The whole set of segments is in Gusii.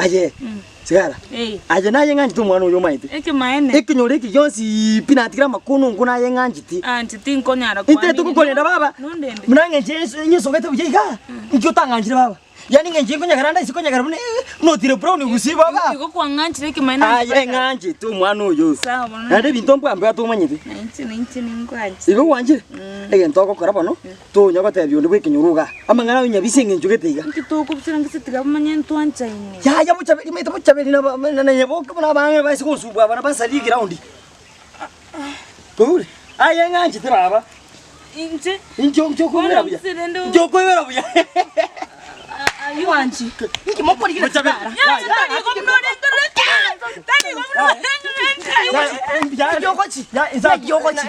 Aye, sigara. Eh. Aye naye ng'anchete omwana oyo omanyete. Ekemanene. Ekenyoro eke gionsi pi natigire amakono nko naye ng'ancheti. Ah, inche tinkonyara Intwe koamini. togokorenda baba. Nondende. Buna ng'enche enso nyesogete buya iga, inki otang'anchire baba? Yaani ng'enche nkonyegera nde ase konyegera buna buna Otile Brown gusii baba. Igo kwang'anchire ekemanene Aye ng'anchete omwana oyo. Sawa bono. Naende ebinto mbwambwate omanyete. Na inche na inche ninkwanchete. Igo gwanchire? Egento ogokora bono, Tonya gotebia onde bw'ekenyoro iga, amang'ana ayo nyabisa eng'encho gete iga. Inki tokobisera ngese tiga bamanye ntwanchaine. Yaya bochaberi maete bochaberi na na na nyaboke buna abang'ina baise gosumbua abana basaria eground. Koigure? Aye ng'anchete baba. Inche Inche inche okoibera buya. Bono rende Inche okoibera buya. ayio. Inki mokorigera Bochaberi. chigara? Yaya, tari igo buna orenge tari igo buna orenge Yogochi. Yogochi.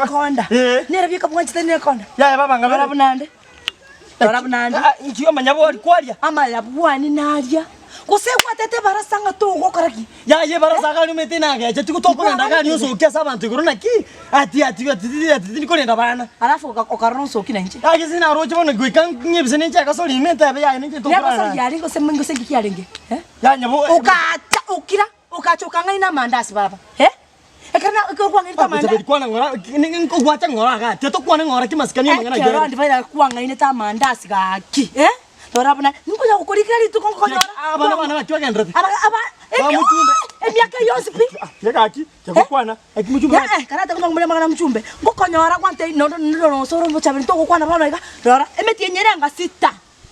Ekonda. Nere bika bwanchete ne ekonda. Yaya baba Rora ngabere. buna nde. Rora buna nde. Inki omanya kwaria. Amaya bwani naria. Gose gwatete ebarasa ng'a togokora ki? Yaya ebarasa iga riomete nagecha tigo tokogenda iga aria osokia ase abanto igoro naki? Ati ati ati ati tindi korenda abana. Alafu okarora onsoki nainche. Yaya ase naroche bono goika ng'ebise ninche egosori ime ntebe yaya ninche tokorara Negosori naye. yarenge gose gose nki kiarenge? Eh? Yanya bo Okacha okira okacha okang'aina amandasi baba eh? Ekero na ekero kwang'ainete amanda Bochaberi kwana ng'ora nkogwacha ng'ora iga atia tokwane ng'ora ki masikani amang'ana ekero ayio. ande baira kwang'ainete amandasi gaki eh? Rora buna nkonya gokorikera rituko nkonyora Abana bane naki bagenderete? aba aba Bamochumbe. emiaka eyio yonsi pi Tiga gaki, tiga gokwana, eki mochumbe Eh, eh, karate konya komanya amang'ana mochumbe, ngokonyora gwantebia nondo nondo ore omochaberi ntogokwana bono iga, rora emetienyi ere enga sita.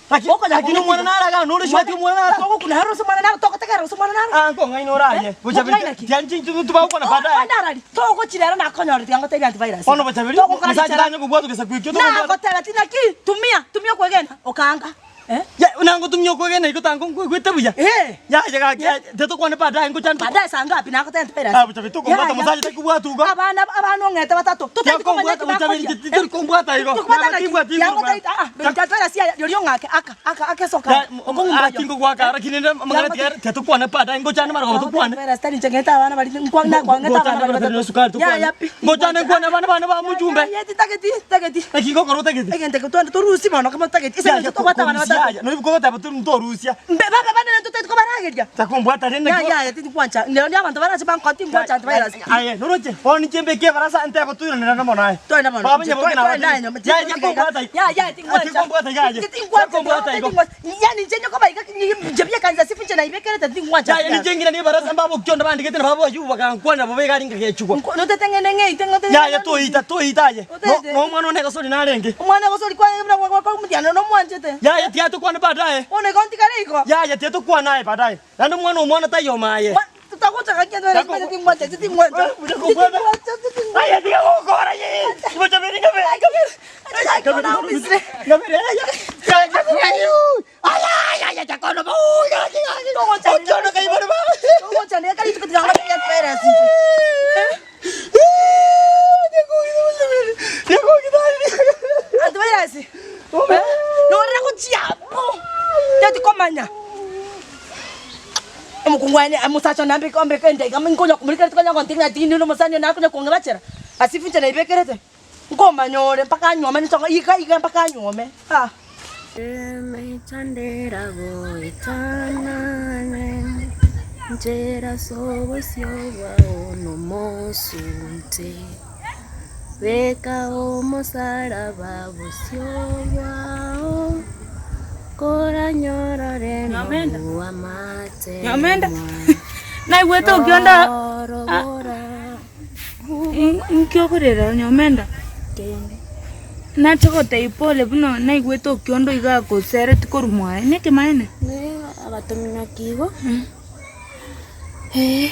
Gaki, Okonya gaki nomwana nare igaa nore shwati omwana nare. Togokuna aro ase omwana naro, togotegerera ase omwana naro. Ah, nkong'aina ore aye. Bochaberi, Nkong'aina ki? tiga nchi tibagokwana baadaye. Kwana arari, togochira ero nakonyorire tiga ngotebie antivirus. Bono bochaberi, Togokora mosacha richera. tanya kobwata gesaku ekio tokobwata. Nagoteba tinaki, tumia, tumia okwegena, okaanga. Eh? Ya, nangotumia okwegena igo tango nkoigwete buya. Eh. Yaya gaki, tiga tokwane baadaye ngochande. Baadaye saa ngapi nakotebia antivirus. Ah, bochaberi, tokobwata Yaya. mosacha takobwata igo. Abana abana ong'ete batato, totari komanya Tiakombwata eki bochaberi, bakoria. titori kombwata igo. Tokobwata naki? Tibwati igoro Yango bwana. tari- ah, ah, antivirus yaya, rirorio ong'ake, aka, aka, aka esoka. Okong'u mboyo. Tingogoaka lakini rende amang'ana tiga tiga tokwane baadaye ngochane marogoba tokwane. Antivirus tari inche ng'ete abana baria, nkwa- nakwang'ete Ngochane abana baria batari batato. na sukari tokwane. Yaya pi. Ngochane nkwane abana bane ba mochumbe. Yaya, titageti, titageti. Naki ngokora otagete? Egento eke twende torusie bono kama totageti. Ase eng'encho tobwate abana batato. Yaya, nori kogoteba tori ntorusia. Mbe babe banene ntotagete kobarageria. Takombwata rende Yaya, yaya, tindikwancha. Nero abanto barache bankoe tingwancha antivirus. Aye, noroche, bono ninche mbeke ebarasa ntebe toiranera mono aye. Twende mono. Baba nyaboke na Twende aye nyomba. Yaya, kombwata igo. Yaya, tingwancha. Tikombwata iga aye. Tingwancha. Kombwata igo. Yani inche nyokoba iga inche biekanisa sifu inche naibekerete tingwancha. Yaya, ninche ng'ina nebarasa mbabo okionda bandigete na babo aywo bagankwanera bobe iga aringa gechugwa. Notete ng'ende ng'eite ng'ote. Yaya, toita, toita aye. No, Otete. no omwana one egosori narenge. Omwana egosori kwa buna kwa kwa omodiano nomwanchete. Yaya, tiga tokwane baadaye. Bono igo ntigare igo. Yaya, tiga tokwane aye baadaye. Naende omwana omwana taiyo omaye. Totagocha gaki antivirus tingwancha tingwancha. Tingwancha tingwancha. Aye, tiga gokora ye. Bochaberi ngabere, ngabere. Ngabere, aya. Ngabere, ayu. Aya, aya, aya, chakono ba. Uy, gaki, gaki. Okiono kaibore baba. Togocha kari tuko tiga antivirus. Antivirus. Norera gochia abo. Tatikomanya. Omokungu one omosacha one ambeke ambeke endaiga nkonya komorikera rituko onye gontebia ng'a tindi nomosani one akonya kong'ebachera ase efuture naibekerete, nkomanya ore mpaka anyuome ninche iga iga mpaka anyuome ah. Emechandera goetanane, nchera ase obosio bwao nomosunte, Beka omosaraba bosio bwao, koranyorore Nyomenda. nobuamate Nyomenda. Naigwete okionda Orobora inki okorera Nyomenda? kende. Nache gotebia pole buna naigwete okiondo iga agosereti korwa mwaye, nekemaene? Ne agatominyokia igo. Eeh,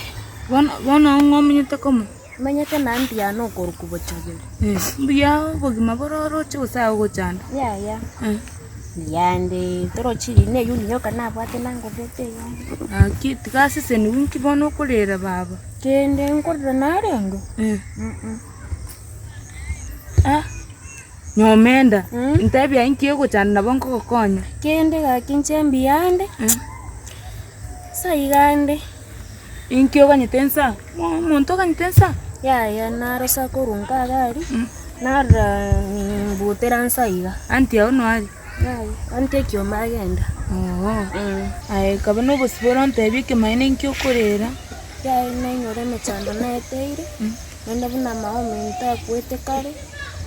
bono bono ng'o omenyete komo? Manyete na mbuya nokorokwa bochaberi. Mbuya obogima bore oroche gose agogochanda? Yaya, mbuya ande torochi riina eyio rinyoka nabwate nangobete iga. Gaki tiga aseseniwe inki bono okorera baba? Kende nkorera narenge? Ah, nyomenda, ntebia inki egochanda nabo nkogokonya. Kende gaki inche mbuya ande, nsa iga ande. Inki oganyete nsa? Omonto oganyete nsa? Yaya narosa korwa nka iga aria, narora mbutera nsa iga. Aunty ao noaria? Yaya, aunty ekioma agenda. Oo. Aye kabe na obosibore ontebie ekemanyererio ninki okorera. Yaya nainyora emechando naeteire, naende buna amaomi ntakwete kare,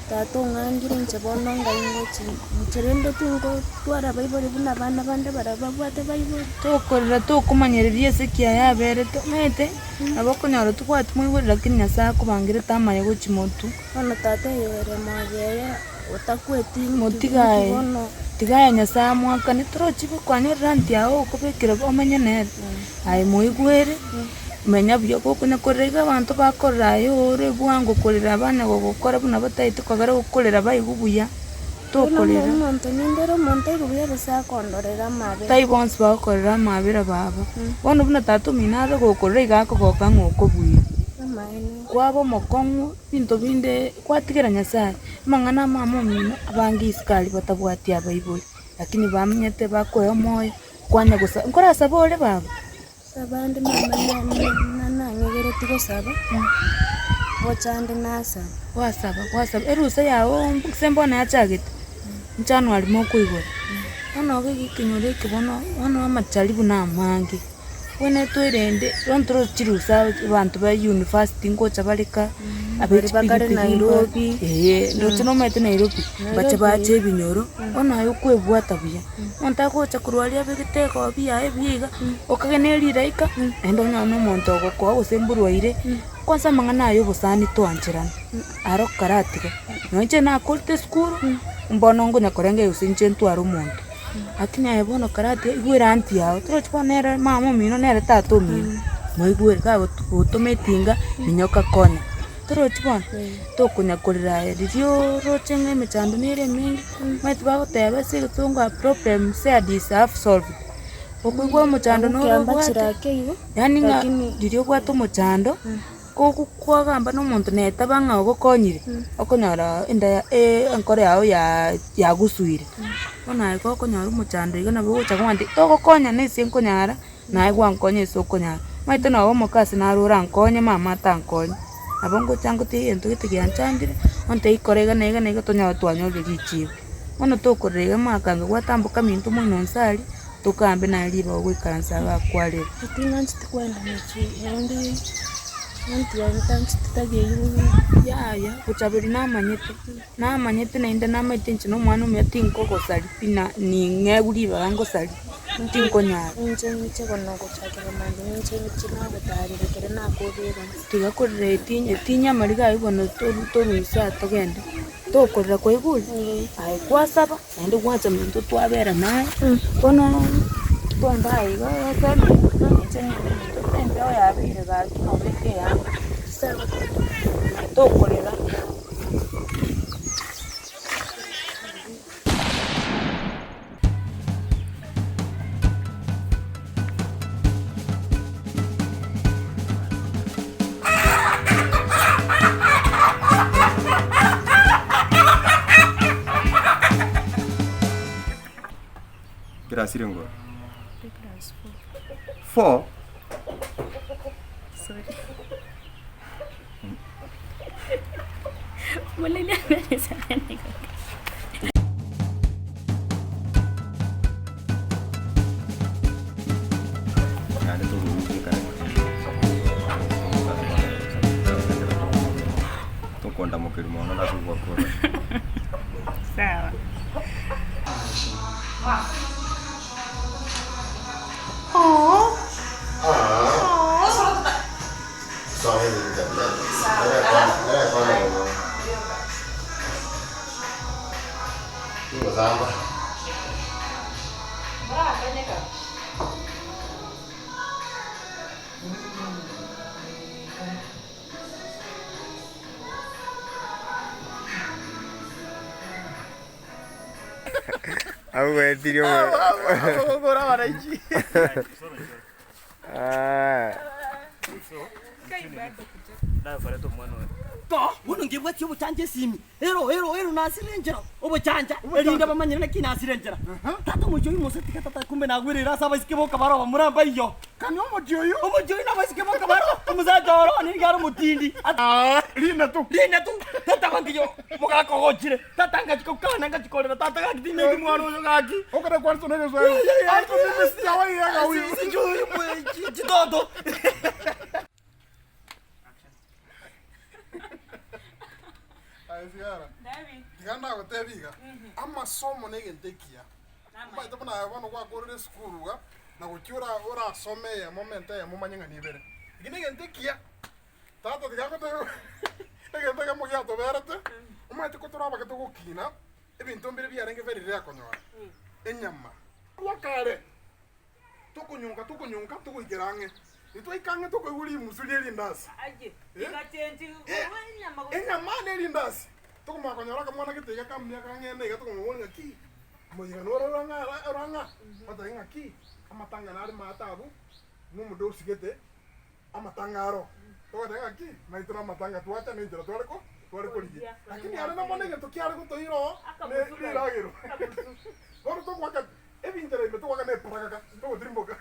tata ong'angire inche bono ngai ngochi inche rende tingotwara abaibori buna abana bande baria babwate baibori. Tokorera tokomanyereria ase ki aye aberete, omanyete nabo okonyora tobwati moibori lakini Nyasaye akobangerete amaye gochia motwe. Bono tata eyere moyo eye otakweti inki Motiga aye, bono. tiga aye Nyasaye amoakane, torochi kwanyorire aunty yago okobekera omenye nere, aye moigwere. Menya buya gokonya korera iga abanto bakorora aye ore bwango korera abana gogokora buna batagete kogera okorera baigwe buya, Bono tokorera. omonto nindere omonto aigwe buya gose akondorera amabera. Tai bonsi bagokorera amabera baba. Bono buna tata omino are gokorera iga akogoka ng'a okobuire. Amaene. Kwaba omokong'u ebinto binde kwatigera Nyasaye, amang'ana a mama omino abange isiko aria batabwati abaibori, lakini bamenyete bakoe omoyo, kwanya gosa nkorasabe ore baba. Abande nang'egeretie gosaba, gocha ande nasaba. Gwasaba, gwasaba, erusa yago gose mbono yachagete, January mokoigora, bono iga ekenyoro eke bono, bono amacharibu na amange, bono twerende, bono toroche chirusa abanto ba university ngocha bare ka, Baria bakare Nairobi. Eeh, ndoche nomanyete Nairobi, bache bache ebinyoro, bono aye okoebwata buya. Omonto agocha korwa aria abegete egobi yaye buya iga, okagena eriraika, naende onyore na omonto ogokoa gose mborwaire, kwanza amang'ana aya obosani toancherana, aro karatiga. Nonye inche nakorete esukuru, mbono nkonya korengereria gose inche ntware omonto, lakini aye bono karatiga igwere aunty yago, torochi bono nere mama omino nere tata omino, moigwere kagotoma etinga, minyoka konya. Torochi bono, tokonya korera aye riria oroche ng'a emechando nere emenge, omanyete bagoteba ase egesongo a problem shared is half solved. Okoigwa omochando noro Ogokiamba obwate, chiraki igo, yaani ng'a lakini riria obwate omochando, kogo kwagamba na omonto netaba ng'a ogokonyire, okonyora enda ya enkoro yago ya yagosuire. Bono aye gokonyora omochando iga nabo ogocha kobwati togokonyana ase nkonyara. Naye gwankonya ase okonyara. Omanyete noba omokasi naro orankonye mama atankonye, nabo ngocha ngotiga egento gete gianchandire, ontebie kora iga na iga na iga tonyore twanyorire richibu. Bono tokorera iga mwakanga gwatamboka minto moino nse aria, tokambe naye ribaga goikaransa iga akwarere. Ting'ancheti kwenda mechie naende ntancheti tabia eywo. Yaya, gochaberi namanyete, namanyete naende namanyete inche na omwana omuya tinkogosaria pi na ning'egwe ribaga ngosarie. Tinkonyara. Inche inche bono gochakera mambia ninche inche nagotarire ekero nakobera. Tiga korera etinyi etinyi amariga aywo bono toru inse aa togende, tokorera kwaigure? Aye kwasaba, naende gwancha minto twabera naye, bono twende aye iga inche minto embeo yabeire gaki nobeke eyanga, tokorera. Class ire ngoro? Four? Naende togorusia character. Tokondamokeria mono nase ogwakora. Sawa. Agwetirie Ah. Bono ngebwatia obochanja esimi, ero ero ero nasire enchera, obochanja, erinde bamanyere naki nasire enchera. Tata omochie oyio mose tiga tata kumbe nagwereire ase abaiseke boka bare abamura mbaiyo. Kani omochie oyio? Omochie oyio nabaiseke boka bare, omosacha oro one nigo are omotindi. Rina tu. Rina tu, tata gwantigia omogaka ogochire, tata ngachia gokana ngachia korera tata gaki timeti mwana oyo gaki. Okore kwanso na egeswaeri. Anto mimi sijawahi yega huyu. Sijui chitoto. Aye sigara. Tiga ndagotebia iga, amasomo na egento ekiya. Omanyete buna aye bono gwakorire esukuru iga, na gochia ora orasome eyemo omente eyemo omanye ng'a nibere. Eki na egento ekiya, tata tiga agotebie egento ekemo giatoberete, omanyete ko tore abake togokina, ebinto mbire biarenge very rare konyora, enyama. Korwa kare. Tokonyonka, tokonyonka, togoikera ang'e. Nitwaika ang'e tokoigwa rimusu rie rindasi. Enyama ne rindasi. Tokomanya konyora akamwana gete iga ka miaka ang'e ene iga tokomoboria ng'aki, moyega noro ore ang'e ara ore ang'e aa? Ototebia ng'aki, amatanga nare maate abwo, buna omodosi gete, amatanga aro. Togoteba ng'aki, naintwe namatanga twacha na enchera tware ko tware korigia. Lakini aria na mono egento kiare gotoira oo, ne riragero. Bono togoaka ebinchera ime togoaka na eparagaka, togotirimboka.